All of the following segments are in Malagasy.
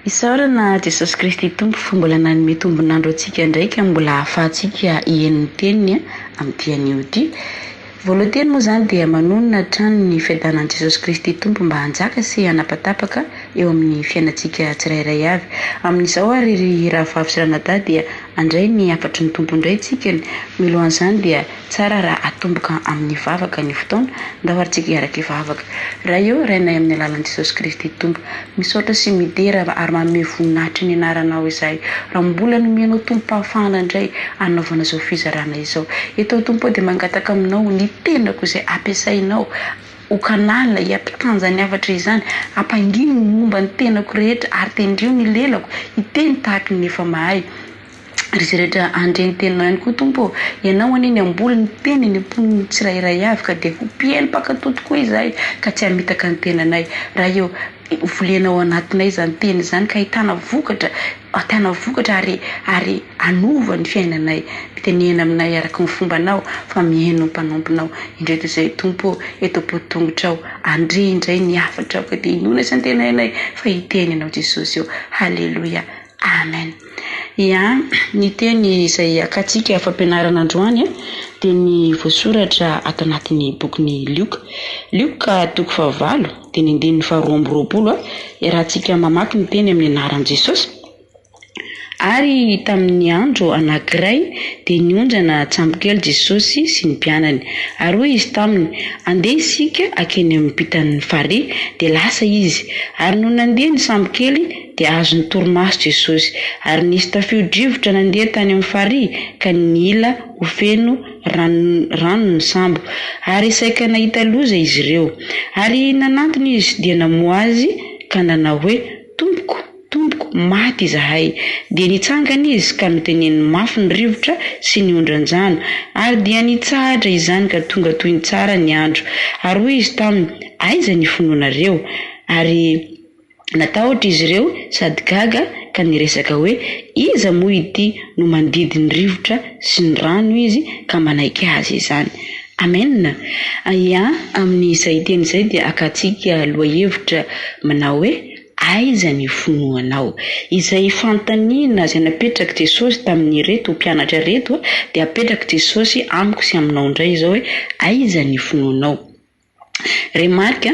Isaorana Jesosy Kristy Tompo fa mbola nanome tombon'andro antsika indray ka mbola ahafahantsika hihaino ny teniny amin'ity anio ity. Voalohan-teny moa izany dia manonona hatrany ny fiadanan'i Jesosy Kristy Tompo mba hanjaka sy hanapatapaka eo amin'ny fiainantsika tsirairay avy. Amin'izao ary ry rahavavy sy ranadahy dia handray ny hafatry ny Tompo indray tsika. Milohan'izany dia Tsara raha atomboka amin'ny vavaka ny fotoana, ndao ary tsika hiaraka hivavaka. Ray ô, Rainay amin'ny alalan'i Jesosy Kristy Tompo, misaotra sy midera ary manome voninahitra ny anaranao izahay, raha mbola nomenao tombom-pahafahana indray hanaovana izao fizarana izao. Eto aho Tompo ô dia mangataka aminao ny tenako izay ampiasainao ho canal hiampitana izany hafatra izany, ampangino ny momba ny tenako rehetra ary tendreo ny lelako hiteny tahaky ny efa mahay. Ry izay rehetra handre ny teninao ihany koa Tompo ô, Ianao anie ny hamboly ny teny eny am-pon'ny tsirairay avy ka dia ho mpihaino mpankatò tokoa izahay ka tsy hamitaka ny tenanay. Ray ô, volenao ao anatinay izany teny izany ka ahitana vokatra, ahitana vokatra ary ary hanova ny fiainanay. Mitenena aminay araka ny fombanao fa mihaino ny mpanomponao. Indreto izay Tompo ô, eto am-potongotrao, handre indray ny hafatrao ka dia inoana sy antenainay fa hiteny Ianao Jesosy ô. Haleloia. Amen. Ia, ny teny izay hakantsika fampianarana androany dia ny voasoratra ato anatin'ny bokin'i Lioka. Lioka toko fahavalo, dia ny andininy faharoa amby roapolo, iarahantsika mamaky ny teny amin'ny anaran'i Jesosy. Ary tamin'ny andro anankiray dia niondrana an-tsambokely Jesosy sy ny mpianany. Ary hoy Izy taminy, Andeha isika hankeny amin'ny mpitan'ny farihy. Dia lasa Izy. Ary nony nandeha ny sambokely, Dia azon'ny torimaso Jesosy. Ary nisy tafio-drivotra nandeha tany amin'ny farihy, ka nila ho feno rano rano ny sambo. Ary saika nahita loza izy ireo. Ary nanantona izy, dia namoha azy, ka nanao hoe, Tompoko, Tompoko, maty izahay. Dia nitsangana izy, ka noteneniny mafy ny rivotra sy ny ondran-jano, ary dia nitsahatra izany ka tonga toy ny tsara ny andro. Ary hoy izy taminy, Aiza ny finoanareo? Ary. Natahotra izy ireo sady gaga ka niresaka hoe, Iza moa ity no mandidy ny rivotra sy ny rano izy ka manaiky azy izany? Amen! Ia, amin'izay teny izay dia hakantsika lohahevitra manao hoe, Aiza ny finoanao? Izay fanontaniana izay napetrak'i Jesosy tamin'ireto mpianatra ireto dia apetrak'i Jesosy amiko sy aminao indray izao hoe, Aiza ny finoanao? Remarque,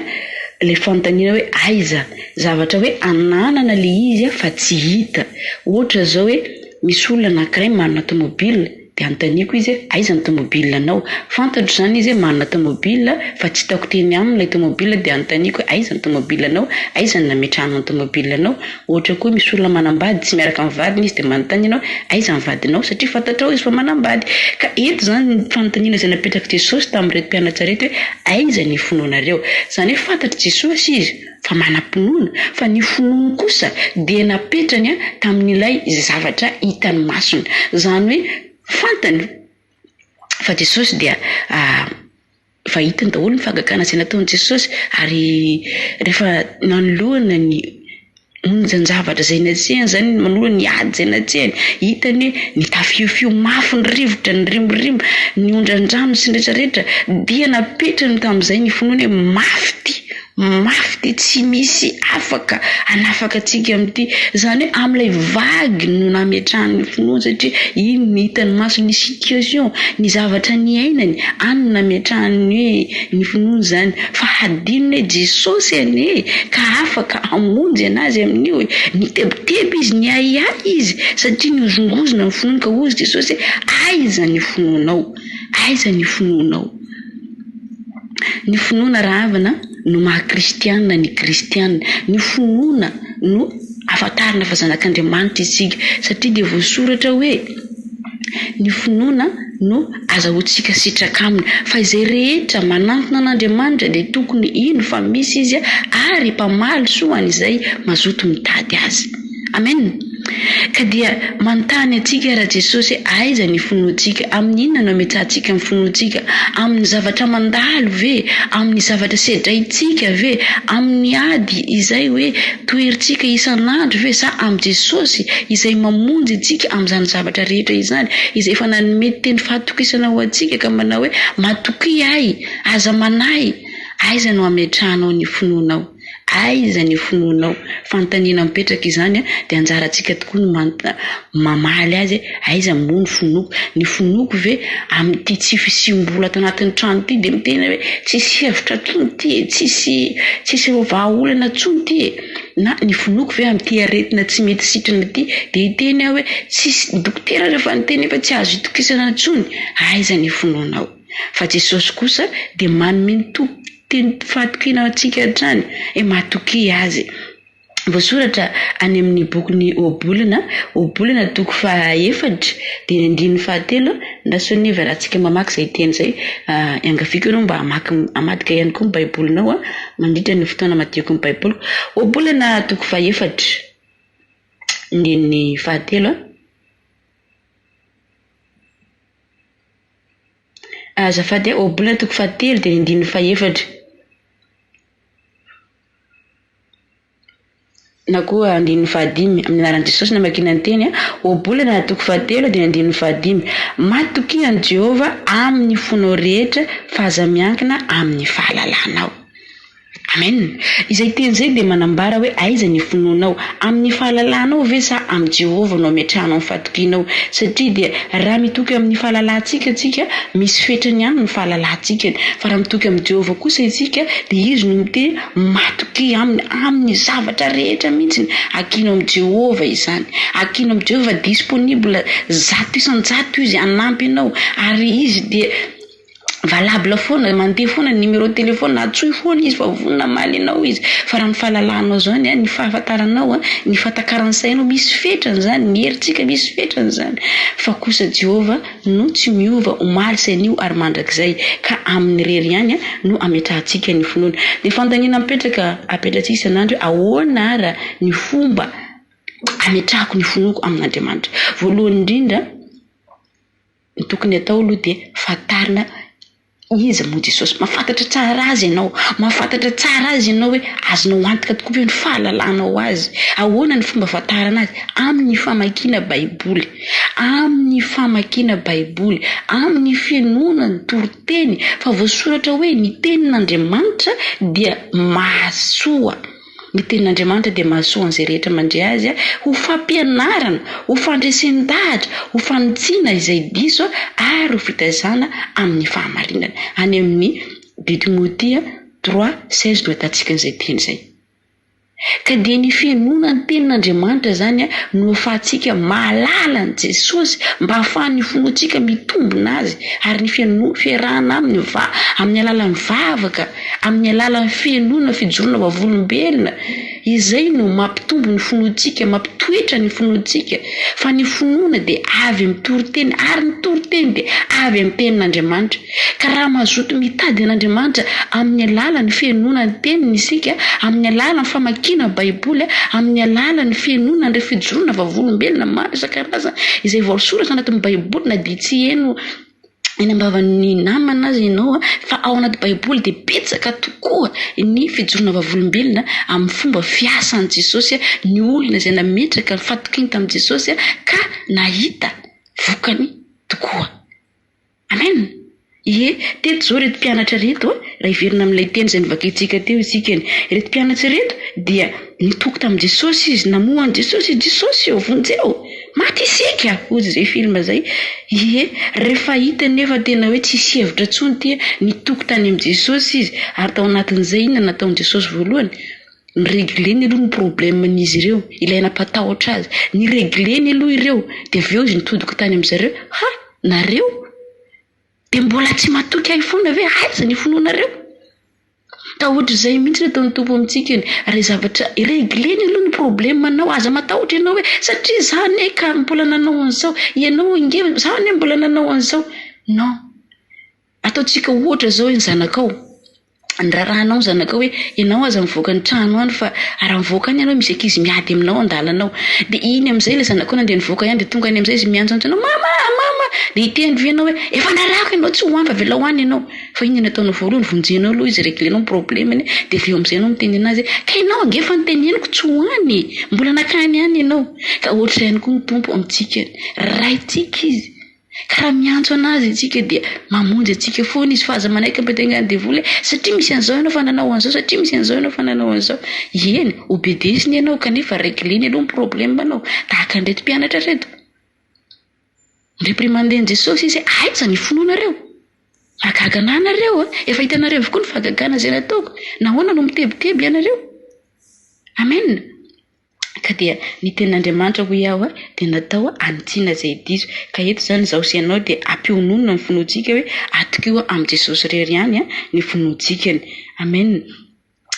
ilay fanontaniana hoe aiza? Zavatra hoe ananana ilay izy fa tsy hita. Ohatra izao hoe misy olona anankiray manana tomobile dia anontaniako izy hoe aiza ny tomobile anao? Fantatro izany izy hoe manana tomobile fa tsy hitako teny aminy ilay tomobile dia anontaniako hoe aiza ny tomobile anao? Aiza no nametrahanao ny tomobile anao? Ohatra koa misy olona manambady tsy miaraka amin'ny vadiny izy dia manontany ianao hoe aiza ny vadinao satria fantatrao izy fa manambady. Ka eto izany ny fanontaniana izay napetrak'i Jesosy tamin'ireto mpianatra ireto hoe aiza ny finoanareo. Izany hoe fantatr'i Jesosy izy fa manam-pinoana fa ny finoany kosa dia napetrany tamin'ilay zavatra hitan'ny masony. Izany hoe fantany fa Jesosy dia Efa hitany daholo ny fahagagana izay nataon'i Jesosy, ary rehefa nanoloana ny onjan-javatra izay natsehany izany, manoloana ny ady izay natsehany, hitany hoe nitafiofio mafy ny rivotra, nirimorimo ny ondran-drano sy ny rehetra rehetra, dia napetrany tamin'izay ny finoany hoe mafy ity. Mafy ity tsy misy afaka hanafaka antsika amin'ity. Izany hoe amin'ilay vague no nametrahany ny finoany satria iny no hitan'ny masony, ny situation, ny zavatra niainany, any no nametrahany ny hoe ny finoany izany. Fa hadinony hoe Jesosy anie ka afaka hamonjy an'azy amin'io e. Nitebiteby izy, niahiahy izy satria nihozongozona ny finoany ka hozy Jesosy hoe aiza ny finoanao? Aiza ny finoanao? Ny finoana rahavana no maha kristiana ny kristiana. Ny finoana no ahafantarana fa zanak'Andriamanitra isika satria dia voasoratra hoe ny finoana no azahoantsika sitraka aminy. Fa izay rehetra manantona an'Andriamanitra dia tokony hino fa misy Izy ary mpamaly soa an'izay mazoto mitady Azy. Amen! Ka dia manontany antsika ra Jesosy hoe aiza ny finoantsika? Amin'ny inona no ametsahantsika ny finoantsika? Amin'ny zavatra mandalo ve? Amin'ny zavatra sedraintsika ve? Amin'ny ady izay hoe toherintsika isan'andro ve? Sa amin'i Jesosy izay mamonjy antsika amin'izany zavatra rehetra izany, izay efa nanome teny fahatokisana ho antsika ka manao hoe matokia ahy, aza manahy, aiza no ametrahanao ny finoanao? Aiza ny finoanao? Fanontaniana mipetraka izany dia anjarantsika tokoa ny mamaly azy hoe aiza moa ny finoako? Ny finoako ve amin'ity tsy fisiam-bola ato anatin'ny trano ity dia miteny hoe tsisy hevitra intsony ity e, tsisy tsisy vahaolana intsony ity e? Na ny finoako ve amin'ity aretina tsy mety sitrana ity dia hiteny aho hoe tsisy, dokotera rehefa niteny efa tsy azo itokisana intsony? Aiza ny finoanao? Fa Jesosy kosa dia manome ny toky teny fahatokiana antsika hatrany hoe matokia Azy. Voasoratra any amin'ny bokin'ny Ohabolana, Ohabolana toko fahaefatra, dia ny andininy fahatelo, andraso anie ivelantsika mamaky izay teny izay, iangaviako ianao mba hamaky, hamadika ihany koa ny Baibolinao mandritra ny fotoana hamadihako ny Baiboliko. Ohabolana toko fahaefatra, andininy fahatelo. Azafady, Ohabolana toko fahatelo dia ny andininy fahefatra. Na koa andininy fahadimy, amin'ny anaran'i Jesosy no amakiana ny teny, Ohabolana toko fahatelo dia ny andininy fahadimy. Matokia an'i Jehovah amin'ny fonao rehetra fa aza miankina amin'ny fahalalanao. Amen! Izay teny izay dia manambara hoe aiza ny finoanao? Amin'ny fahalalanao ve sa amin'i Jehovah no ametrahanao ny fatokianao? Satria dia raha mitoky amin'ny fahalalantsika isika, misy fetrany ihany ny fahalalantsika. Fa raha mitoky amin'i Jehovah kosa isika, dia izy no miteny, matokia aminy, amin'ny zavatra rehetra mihitsy. Ankino amin'i Jehovah izany. Ankino amin'i Jehovah fa disponible 100% izy hanampy anao. Ary izy dia. Valable foana, mandeha foana ny numéro de téléphone, antsoy foana izy fa vonona hamaly anao izy. Fa raha ny fahalalanao izany, ny fahafantaranao, ny fahatakaran'ny sainao, misy fetrany izany, ny herintsika misy fetrany izany. Fa kosa Jehovah no tsy miova omaly sy anio ary mandrakizay, ka aminy irery ihany no ametrahantsika ny finoana. Dia fanontaniana mipetraka apetratsika isan'andro hoe ahoana ara ny fomba ametrahako ny finoako amin'Andriamanitra? Voalohany indrindra, Ny tokony atao aloha dia fantarina iza moa Jesosy. Mahafantatra tsara Azy ianao. Mahafantatra tsara Azy ianao hoe azonao antoka tokoa ve ny fahalalanao Azy. Ahoana ny fomba ahafantarana Azy? Amin'ny famakiana Baiboly. Amin'ny famakiana Baiboly. Amin'ny finoana ny toriteny. Fa voasoratra hoe ny tenin'Andriamanitra dia mahasoa. Ny Tenin'Andriamanitra dia mahasoa an'izay rehetra mandre azy ho fampianarana, ho fandresen-dahatra, ho fanitsiana izay diso ary ho fitaizana amin'ny fahamarinana. Any amin'ny 2 Timoty 3, 16 no ahitantsika an'izay teny izay. Ka dia ny finoana ny Tenin'Andriamanitra izany no ahafahantsika mahalala an'i Jesosy mba hahafahan'ny finoantsika mitombina Azy ary ny fiarahana Aminy amin'ny alalan'ny vavaka, Amin'ny alalan'ny fihenoana fijoroana vavolombelona, izay no mampitombo ny finoantsika, mampitoetra ny finoantsika, fa ny finoana dia avy amin'ny toriteny, ary ny toriteny dia avy amin'ny tenin'Andriamanitra. Ka raha mazoto mitady an'Andriamanitra amin'ny alalan'ny fihenoana ny teniny isika, amin'ny alalan'ny famakiana Baiboly, amin'ny alalan'ny fihenoana an'ireo fijoroana vavolombelona maro isan-karazany izay voasoratra anatin'ny Baiboly na dia tsy heno eny am-bavan'ny namana aza ianao fa ao anaty baiboly dia betsaka tokoa ny fijoroana vavolombelona amin'ny fomba fiasan'i Jesosy, ny olona izay nametraka ny fatokiany tamin'i Jesosy ka nahita vokany tokoa. Amen! Ie, teto izao ireto mpianatra ireto, raha hiverina amin'ilay teny izay novakintsika teo isika iny, ireto mpianatra ireto dia nitoky tamin'i Jesosy izy, namoha an'i Jesosy izy, Jesosy ô, vonjeo! Maty isika! Hozy izay film izay. Ie, rehefa hitany nefa tena hoe tsisy hevitra intsony ity, nitoky tany amin'i Jesosy izy, ary tao anatin'izay inona no nataon'i Jesosy voalohany? Ni-regler-ny aloha ny problème-n'izy ireo, ilay nampatahotra azy. Ni-regler-ny aloha ireo, dia avy eo izy nitodika tany amin-dry zareo, ha! Nareo? Dia mbola tsy matoky ahy foana ve? Aiza ny finoanareo? Ka ohatr'izay mihitsy ny ataon'ny Tompo amintsika iny. Raha zavatra regleny aloha ny problème anao, aza matahotra ianao hoe satria za anie ka mbola nanao an'izao, ianao ange za anie mbola nanao an'izao. Non. Ataontsika ohatra izao hoe ny zanakao, ny raharahanao ny zanakao hoe ianao aza mivoaka ny trano any fa raha mivoaka any ianao misy ankizy miady aminao an-dalana ao. Dia iny amin'izay ilay zanakao nandeha nivoaka ihany dia tonga any amin'izay izy miantsoantso anao mama, mama, dia hiteny ve ianao hoe efa narahako ianao tsy ho any fa avelao any ianao. Fa inona no ataonao voalohany? Vonjenao aloha izy, reglenao ny problème-ny, dia avy eo amin'izay ianao miteny anazy hoe, ka ianao ange efa noteneniko tsy ho any e! Mbola nankany ihany ianao. Ka ohatr'izay ihany koa ny Tompo amintsika. Raintsika Izy. Ka raha miantso an'Azy isika dia mamonjy antsika foana Izy fa aza manaiky ampiadangan'ny devoly hoe satria misy an'izao ianao fa nanao an'izao, satria misy an'izao ianao fa nanao an'izao. Eny, hobedesina ianao kanefa regleny aloha ny problème-nao. Tahaka an'ireto mpianatra ireto. Ni-reprimander-n'i Jesosy izy hoe aiza ny finoanareo? Mahagaga anà nareo a! Efa hitanareo avokoa ny fahagagana izay nataoko. Nahoana no mitebiteby ianareo? Amen. Ka dia ny tenin'Andriamanitra hoy aho dia natao hanitsiana izay diso. Ka eto izany izaho sy ianao dia ampiononina ny finoantsika hoe atokio amin'i Jesosy irery ihany ny finoantsika. Amen.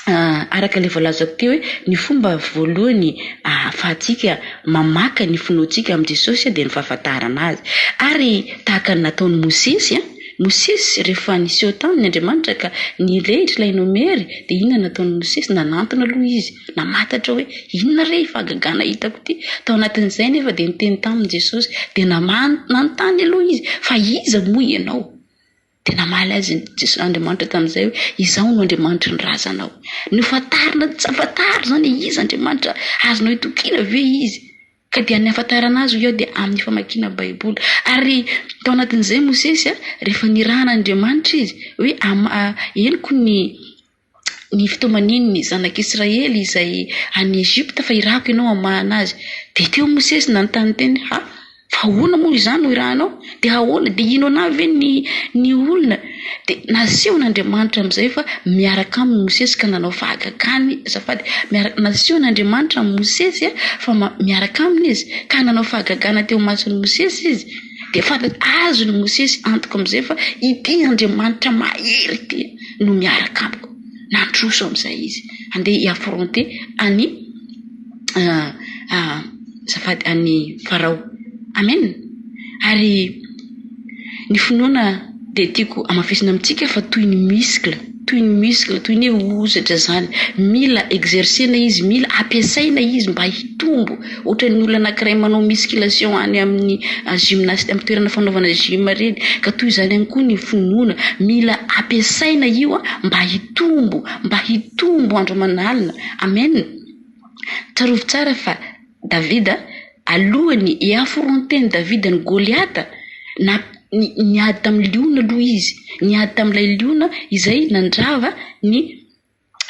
Araka ilay voalazako teo hoe ny fomba voalohany ahafahantsika mamaka ny finoantsika amin'i Jesosy dia ny fahafantarana Azy. Ary tahaka ny nataon'i Mosesy, Mosesy rehefa niseho taminy Andriamanitra ka nirehitra ilay Nomery dia inona no nataon'i Mosesy? Nanantona aloha izy, namantatra hoe inona re fahagagana hitako ity? Tao anatin'izay anefa dia niteny taminy Jesosy, dia nanontany aloha izy fa iza moa ianao? Dia namaly azy Jesosy Andriamanitra tamin'izay hoe, Izaho no Andriamanitry ny razanao. Nofantarina, fantaro izany hoe iza Andriamanitra, azonao itokiana ve Izy? Ka dia ny ahafantarana azy hoy aho dia amin'ny famakiana Baiboly. Ary tao anatin'izay Mosesy, rehefa nirahan'Andriamanitra izy hoe henoko ny ny fitomanin'ny zanak'Israely izay any Egypta fa irahako ianao hamahana azy. Dia teo Mosesy nanontany teny, ha, fa ahoana moa izany no irahanao? Dia ahoana? Dia hino anà ve ny ny olona? Dia nasehon'Andriamanitra amin'izay fa miaraka aminy Mosesy ka nanao fahagagana, azafady, miaraka, nasehon'Andriamanitra amin'i Mosesy fa miaraka aminy izy ka nanao fahagagana teo imason'i Mosesy izy. Dia fantatra, azon'i Mosesy antoka amin'izay fa ity Andriamanitra mahery ity no miaraka amiko. Nandroso amin'izay izy, handeha hi-affronter an'i azafady, an'i Farao. Amen. Ary ny finoana dia tiako hamafisina amintsika fa toy ny muscle, toy ny muscle, toy ny hoe hozatra izany. Mila exercer-na izy, mila ampiasaina izy mba hitombo. Ohatran'ny olona anankiray manao musculation any amin'ny gymnaste, amin'ny toerana fanaovana gym ireny. Ka toy izany ihany koa ny finoana, mila ampiasaina io mba hitombo, mba hitombo andro aman'alina. Amen. Tsarovy tsara fa Davida, alohan'ny hi-affronter-n'i Davida an'i Goliata, na niady tamin'ny liona aloha izy, niady tamin'ilay liona izay nandrava ny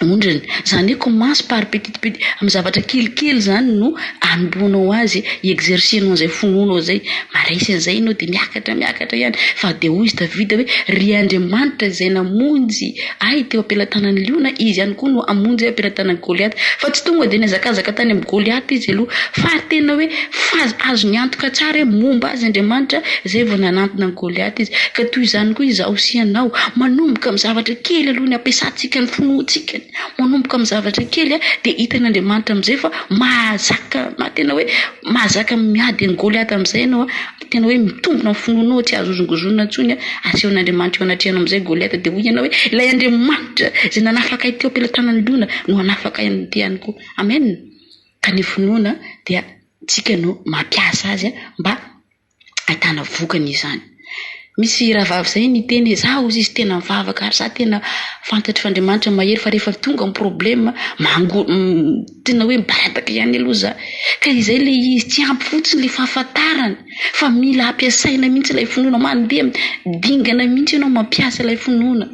ondriny. Izany hoe commence par petit petit, amin'ny zavatra kelikely izany no anombohanao azy, hi-exercer-nao an'izay finoanao izay. Maharesy an'izay ianao dia miakatra miakatra ihany. Fa dia hoy izy Davida hoe, Ry Andriamanitra izay namonjy ahy teo am-pelatanan'ny liona, Izy ihany koa no hamonjy ahy am-pelatanan'i Goliata. Fa tsy tonga dia nihazakazaka tany amin'i Goliata izy aloha, fa tena hoe fa azony antoka tsara hoe momba azy Andriamanitra, izay vao nanantona an'i Goliata izy. Ka toy izany koa izaho sy ianao, manomboka amin'ny zavatra kely aloha ny ampiasantsika ny finoantsika, manomboka amin'ny zavatra kely dia hitan'Andriamanitra amin'izay fa mahazaka, tena hoe mahazaka miady an'i Goliata amin'izay ianao, tena hoe mitombina ny finoanao, tsy azo hozongozonina intsony, asehon'Andriamanitra eo anatrehanao amin'izay Goliata, dia hoy ianao hoe ilay Andriamanitra izay nanafaka ahy teo am-pelatanan'ny liona no hanafaka ahy amin'ity ihany koa. Amen. Ka ny finoana dia tsika no mampiasa azy mba ahitana vokany izany. Misy rahavavy izay niteny hoe za hozy izy tena mivavaka ary za tena fantatro fa Andriamanitra mahery fa rehefa tonga ny problème mango tena hoe mibaradaka ihany aloha za. Ka izay ilay izy, tsy ampy fotsiny ilay fahafantarana fa mila ampiasaina mihitsy ilay finoana, mandeha dingana mihitsy ianao mampiasa ilay finoana.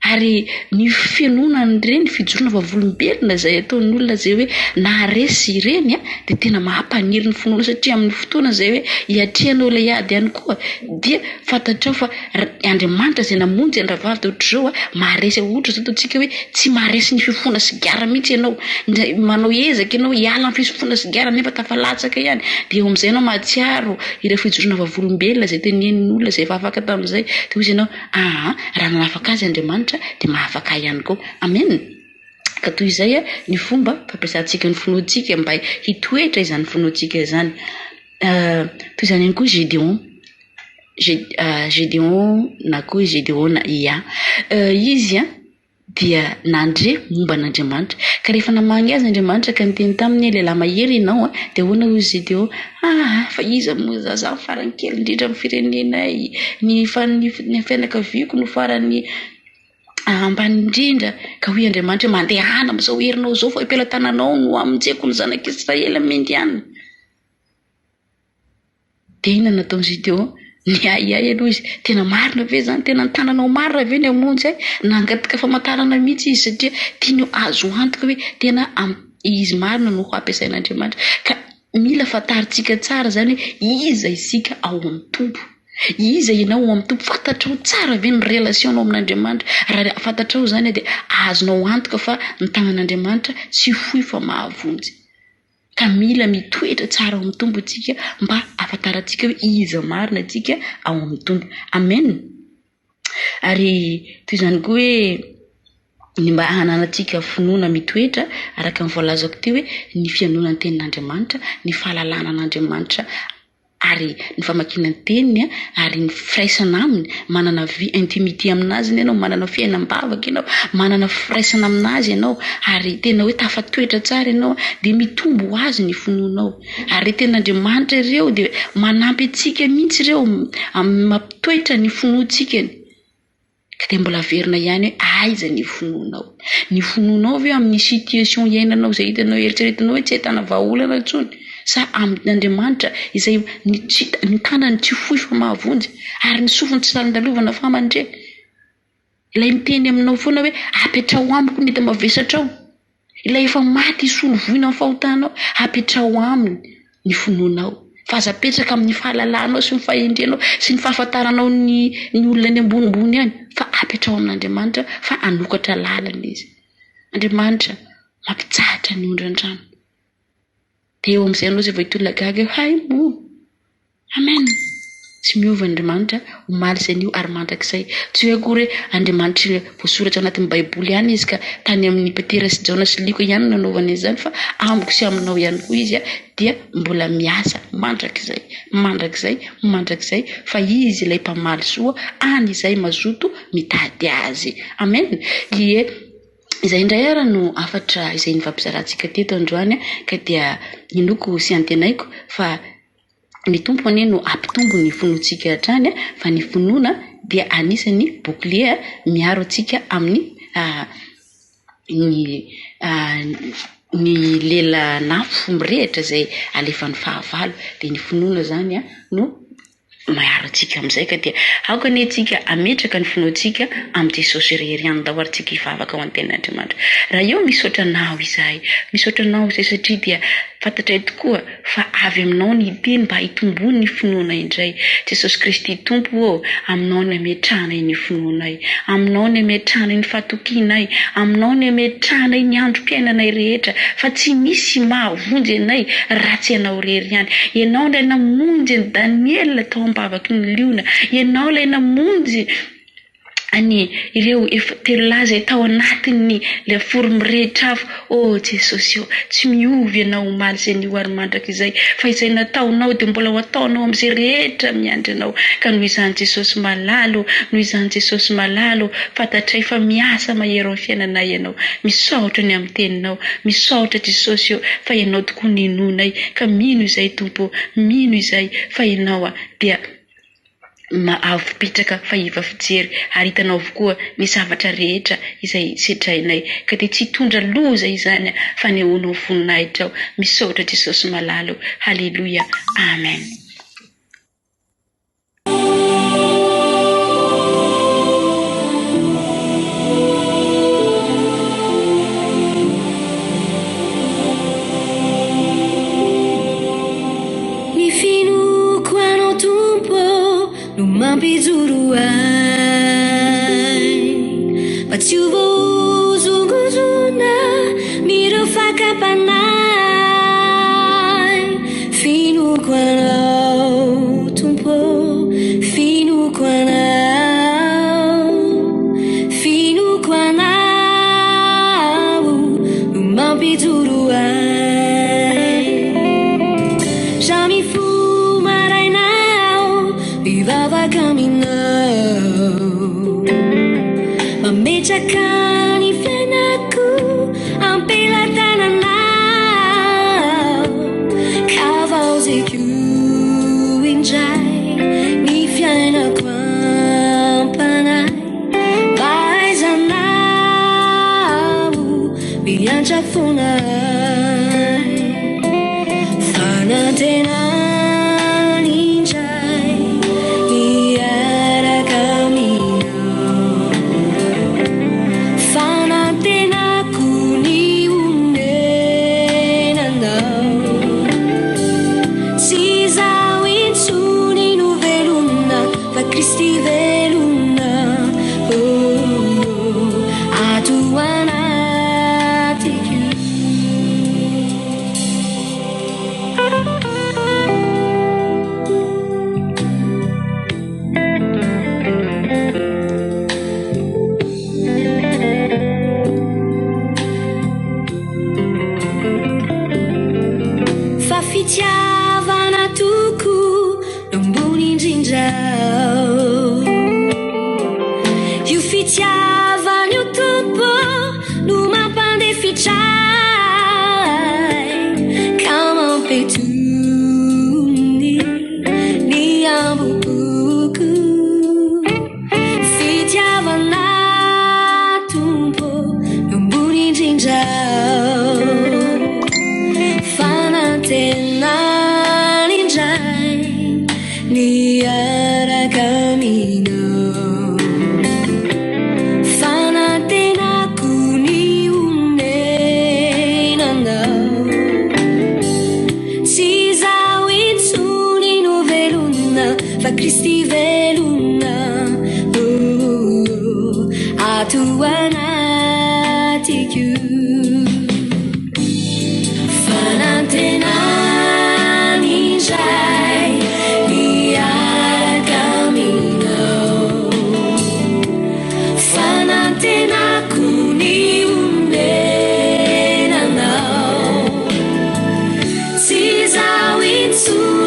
Ary ny finoana an'ireny fijoroana vavolombelona izay ataon'ny olona izay hoe naharesy ireny dia tena mampaniry ny finoana satria amin'ny fotoana izay hoe hiatrehanao ilay ady ihany koa dia fantatrao fa Andriamanitra izay namonjy an'i rahavavy dia ohatr'izao maharesy ohatra izao ataontsika hoe tsy maharesy ny fifohana sigara mihitsy ianao, manao ezaka ianao hiala amin'ny fifohana sigara nefa tafalatsaka ihany dia eo amin'izay ianao mahatsiaro ireo fijoroana vavolombelona izay tenenin'ny olona izay efa afaka tamin'izay dia hoy izy ianao Aa raha nanafaka azy Andriamanitra dia mahafaka ahy ihany koa. Amen! Ka toy izay ny fomba fampiasantsika ny finoantsika mba hitoetra izany finoantsika izany. Toy izany ihany koa Gédéon. Gédéon na koa Gédéona, ia. Izy dia nandre momba an'Andriamanitra. Ka rehefa namangy azy Andriamanitra ka niteny taminy hoe, Lehilahy mahery ianao an! Dia ahoana hoy Gédéon? Aa! Fa iza moa izaho? Izaho no farany kely indrindra amin'ny firenenay. Ny ny fianakaviako no farany ambany indrindra. Ka hoy Andriamanitra hoe, Mandehana amin'izao herinao izao fa eo am-pelatananao no hamonjeko ny zanak'Israely amin'ny Indiana. Dia inona no nataon'i Gideon? Niahiahy aloha izy, tena marina ve izany? Tena ny tananao marina ve ny hamonjy ahy? Nangataka famantarana mihitsy izy satria tiany ho azo antoka hoe tena izy marina no ho ampiasain'Andriamanitra. Ka mila fantarintsika tsara izany hoe iza isika ao amin'ny Tompo. Iza ianao ao amin'ny Tompo? Fantatrao tsara ve ny relation-nao amin'Andriamanitra? Raha fantatrao izany dia azonao antoka fa ny tanan'Andriamanitra tsy fohy fa mahavonjy. Ka mila mitoetra tsara ao amin'ny Tompo isika mba hahafantarantsika hoe iza marina isika ao amin'ny Tompo. Amen. Ary toy izany koa hoe ny mba hananantsika finoana mitoetra araka ny voalazako teo hoe ny fihainoana ny tenin'Andriamanitra, ny fahalalana an'Andriamanitra ary ny famakiana ny teniny ary ny firaisana aminy, manana vie intimité aminazy ianao, manana fiainam-bavaka ianao, manana firaisana aminazy ianao ary tena hoe tafatoetra tsara ianao dia mitombo ho azy ny finoanao. Ary ireo tenin'Andriamanitra ireo dia manampy antsika mihitsy ireo amin'ny mampitoetra ny finoantsika. Ka dia mbola averina ihany hoe aiza ny finoanao? Ny finoanao ve amin'ny situation iainanao izay hitanao eritreretinao hoe tsy ahitana vahaolana intsony? Sa amin'Andriamanitra izay ny tsy ny tanany tsy fohy fa mahavonjy ary ny sofiny tsy lalindalovana fa mandre? Ilay miteny aminao foana hoe apetraho amiko ny enta-mavesatrao. Ilay efa maty hisolo voina amin'ny fahotanao, apetraho aminy ny finoanao. Fa aza apetraka amin'ny fahalalanao sy ny fahendrenao sy ny fahafantaranao ny ny olona any ambonimbony any, fa apetraho amin'Andriamanitra fa hanokatra lalana Izy. Andriamanitra mampitsahatra ny ondran-drano. Dia eo amin'izay ianao izay vao hitolagaga eo, hay moa! Amen! Tsy miova Andriamanitra, omaly sy anio ary mandrakizay. Tsy hoe akory hoe Andriamanitra voasoratra anatin'ny Baiboly ihany Izy ka tany amin'i Petera sy Jaona sy Lioka ihany no nanaovany an'izany fa amiko sy aminao ihany koa Izy dia mbola miasa mandrakizay, mandrakizay, mandrakizay fa Izy ilay mpamaly soa any izay mazoto mitady Azy. Amen! Ie. Izay indray ara no hafatra izay nifampizarantsika teto androany ka dia inoako sy antenaiko fa Ny Tompo anie no hampitombo ny finoantsika hatrany fa ny finoana dia anisan'ny bouclier miaro antsika amin'ny ny ny lelan'afo mirehitra izay alefan'ny fahavalo. Dia ny finoana izany no miaro antsika amin'izay ka dia aoka anie tsika hametraka ny finoantsika amin'i Jesosy irery ihany. Ndao ary tsika hivavaka ho an'ny tenin'Andriamanitra. Ray ô misaotra Anao izahay, misaotra Anao izay satria dia fantatray tokoa fa avy Aminao ny teny mba hitomboany ny finoana indray. Jesosy Kristy Tompo ô, Aminao ny ametrahanay ny finoanay, Aminao ny ametrahanay ny fahatokianay, Aminao ny ametrahanay ny androm-piainanay rehetra, fa tsy misy mahavonjy anay raha tsy Ianao irery ihany. Ianao ilay namonjy an'i Daniela tao am-bavaky ny liona. Ianao ilay namonjy an'i ireo efa telolahy izay tao anatin'ny lafaoro mirehitra afo. Oh Jesosy ô, tsy miova Ianao omaly sy anio ary mandrakizay, fa izay nataonao dia mbola ho ataonao amin'izay rehetra miandry Anao. Ka noho izany Jesosy malala ô, noho izany Jesosy malala ô, fantatray fa miasa mahery ao amin'ny fiainanay Ianao. Misaotra ny amin'ny Teninao. Misaotra Jesosy ô, fa Ianao tokoa no inoanay, ka mino izay Tompo ô, mino izay fa Ianao dia avo pitraka fa iva fijery ary hitanao avokoa ny zavatra rehetra izay sedrainay ka dia tsy hitondra loza izany fa anehoanao voninahitra aho. Misaotra Jesosy malala o. Haleloia. Amen. Ny finoako Anao Tompo ô no mampijoro ahy Mba tsy ho voahozongozona amin'ireo fakam-panahy Finoako Anao Tompo ô, finoako Anao Finoako Anao no mampijoro ahy Raha mifoha maraina aho mivavaka aminao. Kristy velona, oh, ato anatiko. Fa fitiavana tokoa no ambony indrindra. Io fitiavana io Tompo no mampandefitra ahy ka mampitony ny hambom-poko. Fitiavana Tompo no ambony indrindra. Fanantenana indray ny hiaraka aminao. Fanantenako ny honenanao. Tsy izaho intsony no velona fa Kristy velona, oh, ato anatiko. Fanantenana indray ny hiaraka aminao. Fanantenako ny honenanao. Tsy izaho intsony.